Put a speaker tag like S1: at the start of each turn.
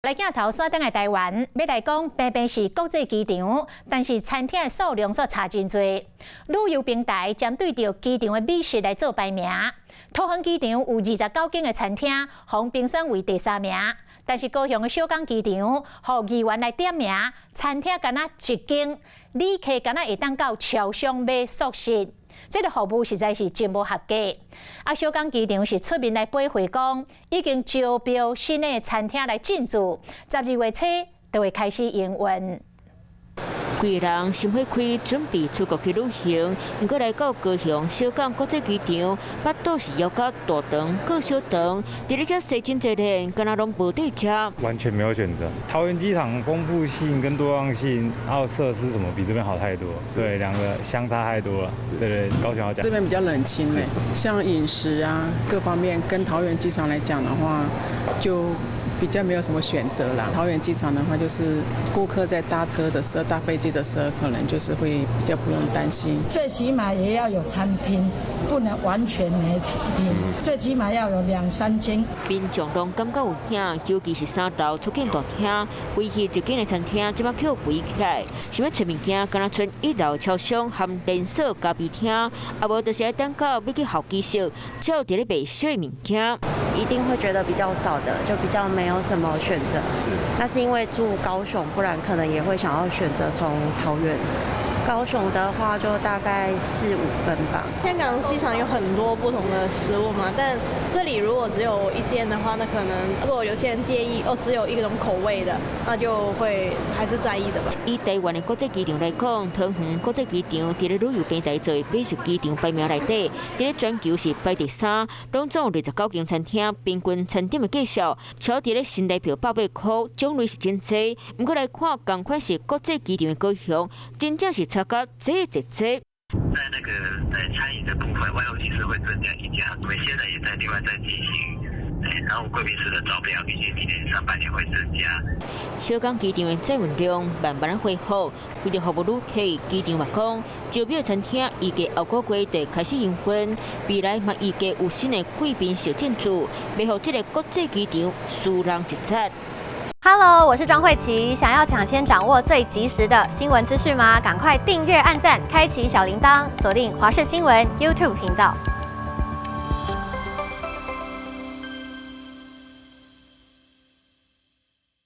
S1: 來鏡頭煞轉來台灣，欲來講平平是國際機場，但是餐廳的數量煞差真濟。旅遊平台針對著機場的美食來做排名，桃園機場有29間的餐廳，予評選為第三名。但是高雄的小港機場，予議員來點名，餐廳干焦一間，旅客干焦會當到超商買速食。這个服務實在是真無合格。啊，小港機場是出面來回覆講，已經招標新的餐廳來進駐，12月初就會開始營運。
S2: 規人心火開，準備出國去旅行。毋過來到高雄小港國際機場，腹肚是枵甲大腸閣小腸，佇咧遮踅真濟遍，敢若攏無得食。
S3: 完全沒有選擇。桃園機場豐富性跟多樣性，還有設施什麼，比這邊好太多。對，兩個相差太多了。對對，高雄好講。
S4: 這邊比較冷清咧，像飲食啊各方面，跟桃園機場來講的話，就比較沒有什麼選擇啦。桃園機場的話，就是顧客在搭車的時候、搭飛機的時候，可能就是會比較不用擔心。
S5: 最起碼也要有餐廳，不能完全沒餐廳。最起碼要有兩三間。
S2: 民眾攏感覺有影，尤其是三樓出境大廳，唯一一間的餐廳，這擺予圍起來，想欲揣物件，敢若賰一樓超商和連鎖咖啡廳，啊無就是愛等到欲去候機室，才有佇咧賣燒的物件。
S6: 一定會覺得比較少的，就比較沒有什麼選擇。那是因為住高雄，不然可能也會想要選擇從桃園。高雄的話就大概四五分吧。
S7: 香港機場有很多不同的食物嘛，但這裡如果只有一間的話，那可能如果有些人介意哦，只有一種口味的，那就會還是在意的吧。
S2: 以台灣的國際機場來講，桃園國際機場佇咧旅遊平台做美食機場排名內底，佇咧全球是排第三，攏總29間餐廳，平均餐點的價數，超佇咧新台票800箍，種類是真濟。毋過來看，仝款是國際機場的高雄，真正是差甲濟濟濟。
S8: 在那個在餐飲的部分，外用其實會增加一家，我們現在也在另外在進行，然後貴賓室的招標，預計明年上半年會增加。
S2: 小港機場的載運量慢慢恢復，為著服務旅客，機場嘛講，招標餐廳預計後個月就開始營運，未來嘛預計有新的貴賓室進駐，欲予這个國際機場輸人一截。
S9: Hello，我是莊慧琪。想要搶先掌握最及時的新聞資訊嗎？趕快訂閱、按讚、開啟小鈴鐺，鎖定華視新聞 YouTube 頻道。